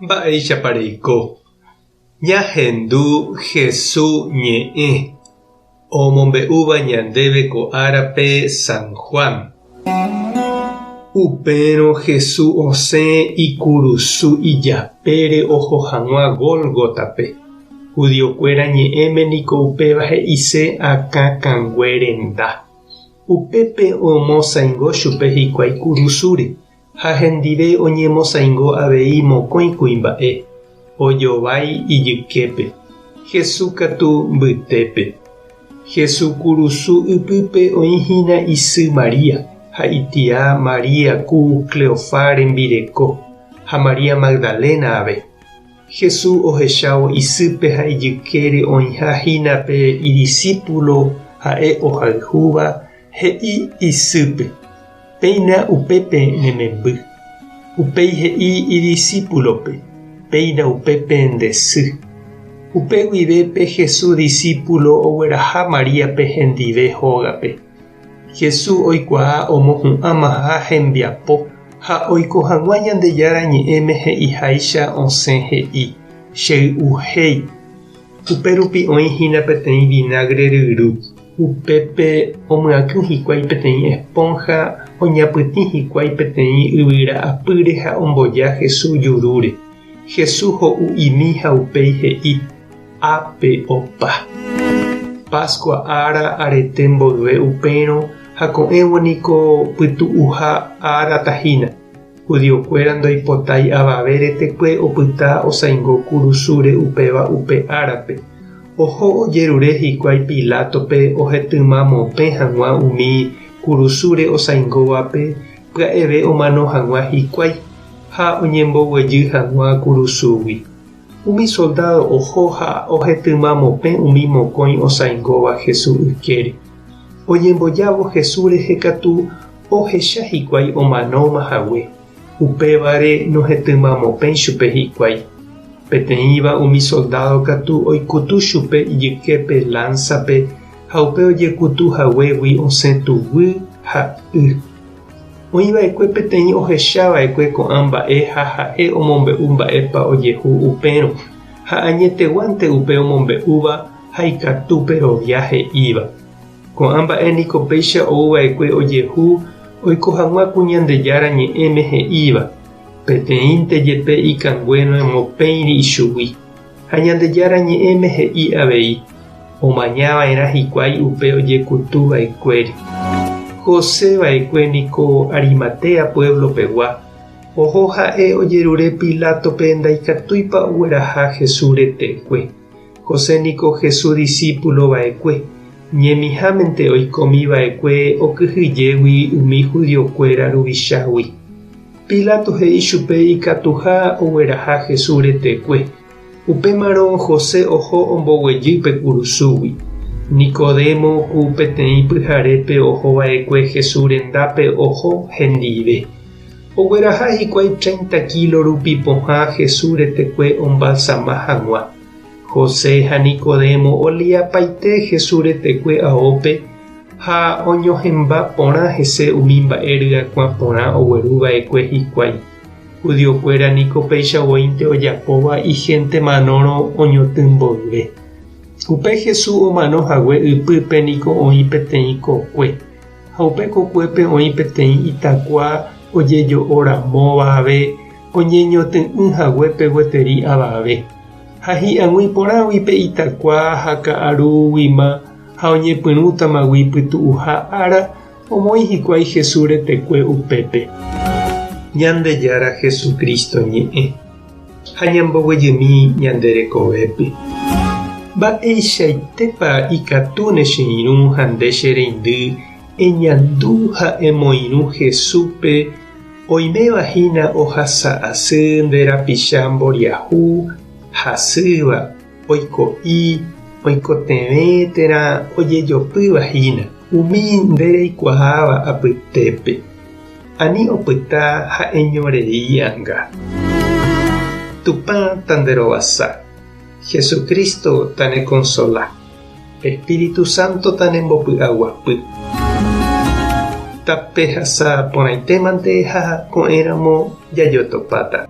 Mba'éichapa reiko? Ñahendu Hesu ñe'ẽ omombe'úva ñandéve ko árape San Juan. Upérõ Hesu osẽ ikurusu ijapére oho hag̃ua Gólgotape. Judiokuéra ñe'ẽme niko upéva he'ise akã kangue renda. Upépe omosãingo chupe hikuái kurusúre, ha hendive oñemosãingo avei mokõi kuimba'e, ojovái ijyképe, Hesu katu mbytépe. Hesu kurusu ypýpe oĩ hína isy María ha itia María ku Cleofá rembireko ha María Magdalena ave. Jesús ohechávo isýpe ha ijykére oĩha hína pe idisípulo ha'e ohayhúva, he'i isýpe, Péina upépe ne memby. Upéi he'i idisípulope, Péina upépe nde sy. Upe guive pe Jesús disípulo ogueraha Maríape hendive hógape. Jesús oikuaa omohu'ãmaha hembiapo ha oiko hag̃ua Ñandejára Ñe'ẽme he'iháicha osẽ he'i, Chey'uhéi. Upérupi oĩ hína peteĩ vinágre ryru. Upépe omyakỹ hikuái peteĩ espónha, oñapytĩ hikuái peteĩ yvyra apýre ha omboja Jesús jurúre. Jesús ho'u'imi ha upéi he'i, Ápe opa. Páskua ára arete mboyve upérõ ha ko'ẽvo niko pytu'uha árata hína. Judiokuéra ndoipotái avave retekue opyta osaingo kurusúre upéva upe árape. Oho ojerure hikuái Pilátope ohetyma mopẽ hag̃ua umi kurusúre osaingóvape pya'eve omano hag̃ua hikuái ha oñemboguejy hag̃ua kurusúgui. Umi soldádo oho ha ohetyma mopẽ umi mokõi osaingóva Jesús ykére. Oñembojávo Jesús rehe katu ohecha hikuái omanóma hague, upévare nohetymamopẽi chupe hikuái. Peteĩva umi soldádo katu oikutu chupe ijyképe lánsape ha upe ojekutu haguégui osẽ tuguy ha y. Oĩ va'ekue peteĩ ohecha va'ekue ko'ã mba'e ha ha'e omombe'u mba'épa ojehu upérõ, ha añeteguánte upe omombe'úva ha ikatu perovia he'íva. Ko'ã mba'e niko péicha ou va'ekue ojehu oiko hag̃ua ku Ñandejára Ñe'ẽme he'íva, Peteĩnte jepe ikangue noemopẽiri ichugui. Ha Ñandejára Ñe'ẽme he'i avei, Omaña va'erã hikuái upe ojekutu va'ekuére. José va'ekue niko Arimatea pueblo pegua, oho ha'e ojerure Pilátope ndaikatúipa ogueraha Jesús retekue. José niko Jesús disípulo va'ekue, ñemihámente oikómi va'ekue okyhyjégui umi judiokuéra ruvichágui. Pilato he'i chupe ikatuha ogueraha Jesús retekue. Upémarõ José oho omboguejy pe kurusúgui. Nicodemo ku peteĩ pyharépe oho va'ekue Jesús rendápe oho hendive. Ogueraha hikuái treinta kílo rupi pohã Jesús retekue ombalsama hag̃ua. José ha Nicodemo oliapaite Jesús retekue aópe ha oñohẽmba porã hese umi mba'e ryakuã porã ogueru va'ekue hikuái. Judiokuéra niko péicha voínte ojapóva ihénte manórõ oñotỹ mboyve. Upe Jesús omano hague ypýpe niko oĩ peteĩ kokue, ha upe kokuépe oĩ peteĩ itakua ojejo'o ramóva ave oñeñotỹ'ỹ haguépe gueteri avave. Ha hi'ag̃ui porãgui pe itakua ha ka'arúguima ha oñepyrũtamagui pytu'uha ára, omoĩ hikuái Jesús retekue upépe. Ñandejára Jesucristo ñe'ẽ ha ñamboguejymi ñande rekovépe. Mba'eichaitépa ikatúne che irũ ha nde che reindy eñandu ha emoirũ Jesúspe oiméva hína ohasa asy nde rapicha mboriahu, hasýva, oiko'i, oikotevẽ térã ojejopýva hína umi nde reikuaáva apytépe. Ani opyta ha'eñorei anga. Tupã tanderovasa. Jesucristo tanekonsola. Espíritu Santo tanembopy'aguapy. Tapehasa porãitémante ha ko'ẽramo jajotopáta.